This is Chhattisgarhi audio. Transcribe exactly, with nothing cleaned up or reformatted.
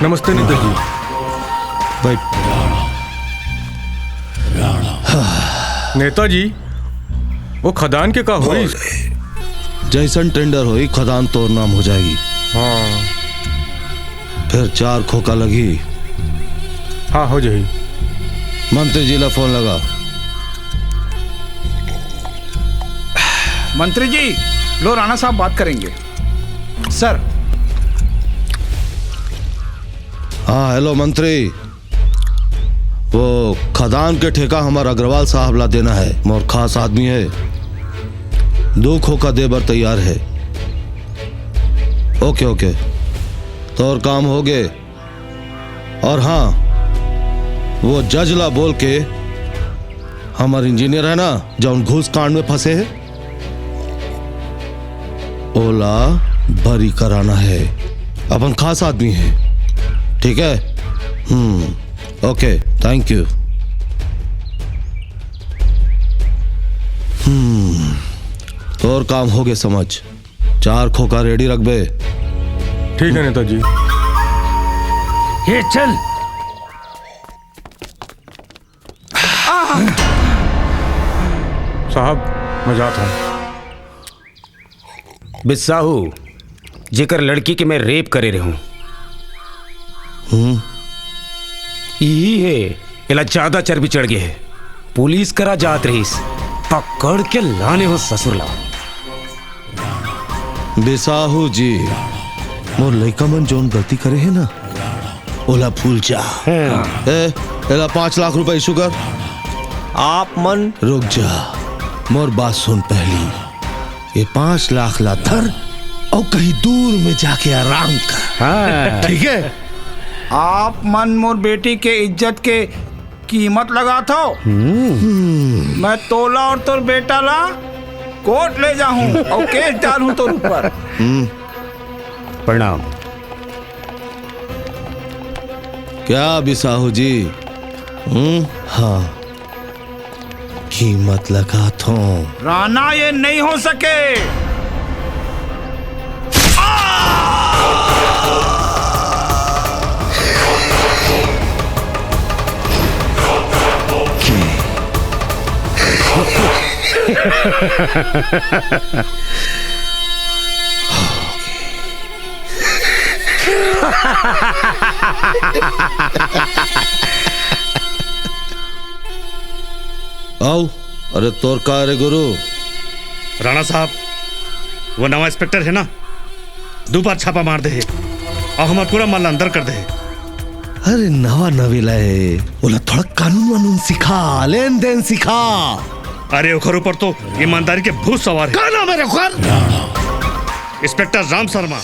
नमस्ते नेताजी। बैठ। नेताजी, वो खदान के का होई? जैसन टेंडर होई, खदान तोर नाम हो जाएगी। हाँ। फिर चार खोका लगी। हाँ, हो जाई। मंत्री जी ला फोन लगा। मंत्री जी, लो, राणा साहब बात करेंगे। सर। हाँ, हेलो मंत्री, वो खदान के ठेका हमार अग्रवाल साहब ला देना है, मोर खास आदमी है, दो खोका दे बर तैयार है। ओके, ओके, तोर काम हो गे। और हाँ, वो जज ला बोल के, हमार इंजीनियर है ना, जौन घूस कांड में फंसे है, ओला बरी कराना है। अपन खास आदमी है, ठीक है? हम्म, ओके, थैंक यू। हम्म, तोर काम हो गे समझ। चार खोका रेडी रखबे। ठीक है नेताजी। ये चल। साहब, मैं जात हूँ। बिसाहू, जेकर लड़की के मैं रेप करे रहूं, हम्म। यही है, एला ज्यादा चर्बी चढ़ गए है। पुलिस करा जात रहीस, पकड़ के लाने हो ससुर ला। बिसाहू जी, मोर लइका मन जौन गलती करे है ना, ओला भूल जा। हाँ। ए, एला पाँच लाख रुपए इशू कर। आप मन रुक जा, मोर बात सुन पहली। ये पाँच लाख ला धर और कहीं दूर में जाके आराम कर। हाँ। ठीक है? आप मन मोर बेटी के इज्जत के कीमत लगाथव। हम्म। मैं तोला और तोर बेटा ला कोर्ट ले जाहूं और केस डालहूं तोर ऊपर। हम्म। प्रणाम। क्या बिसाहू जी? हम्म? हाँ, कीमत लगाथों। राणा, ये नहीं हो सके। आओ। अरे तोर का रे गुरु? राणा साहब, वो नवा इंस्पेक्टर है ना, दो बार छापा मार दे हे और हमार पूरा माल अंदर कर दे हे। अरे नवा नवेला है, ओला थोड़ा कानून वानून सिखा, लेन देन सिखा। अरे ओखर ऊपर तो ईमानदारी के भूत सवार है। का नाम है रे ओखर? इंस्पेक्टर राम शर्मा।